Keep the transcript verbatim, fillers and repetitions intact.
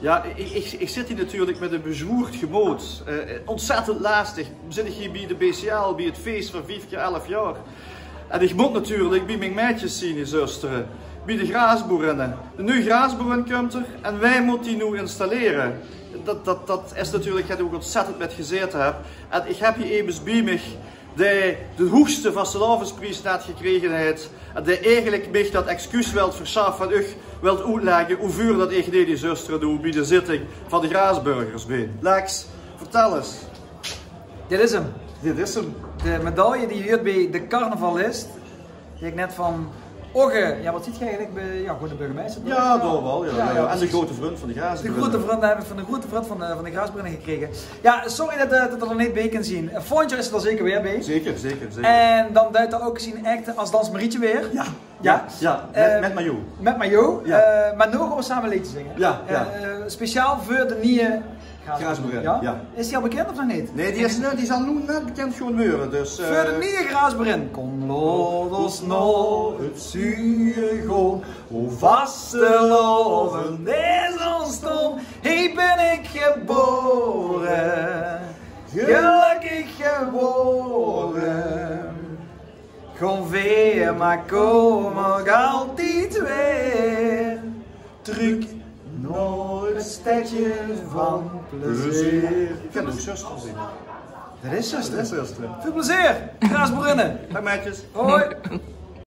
Ja, ich, ich, ich zit hie natuurlik mit ein bezwoerd gemood. Eh, ontzettend lastig. Zit ich hie bie de B C L, bie 't fees van vief kier elf jaor. En ich mót natuurlik bie mien maedjes zien in Zöstere, bie de Graasboerinne. De nuuj Graasboerin kump d'r en veer mótte die noe installere. Dat, dat, dat is natuurlik, ich höb d'r ouch ontzettend mit gezaete höb. En ich höb hie emes bie mich dae de hoegste vastelaovespries net gekrege haet. En dae eigelik mich dat excuus wilt versjaffe en uch wilt oetlègke wie vuur dat ich in Zöstere doe bie de zitting van de Graasburgers bin. Lex, vertèl ins. Dit is 'm. Dit is 'm. De medaille die huurt bie de carnavalist. Die ich net van Ogge, ja, wat ziet geer eigelik bie, ja, gewoon de burgemeister. Ja, toch waal, ja. Ja, ja, en de groete vrund van de Graasboerinne. De groete vrund höb ich van de groete vrund van de, van de Graasboerinne gekrege. Ja, sorry dat, eh, dat 'r d'r neet bie kan zien. Eh, volgend jaor is 'r d'r zeker weer bie. Zeker, zeker, zeker. En dan duit 'r ouch zien echte as dans Marietje weer. Ja. Ja, ja, mit, eh, mit Majo. Mit Majo. Ja. Eh, mer noe gaon v'r same e leedje zinge. Ja, ja. Eh, speciaal veur de nieje Graasboerin. Ja? Ja. Is die al bekènd of nog neet? Nae, die is, eh, die zal noe net bekènd gaon weure. Dus, eh, veur de nieje Graasboerin. Kom, laot ós nao 't zuuje gaon. O vastelaovend is ós dom. Hie bin ich gebore. Gelökkig gebore. Gaon weer, mer kómme altied weer trök nao 't stedje van plezeer. Ich höb ouch Zöstere gezeen. Dat is Zöstere. Dat is Zöstere. Väöl plezeer, Graasboerinne. Daag maedjes. Hoi.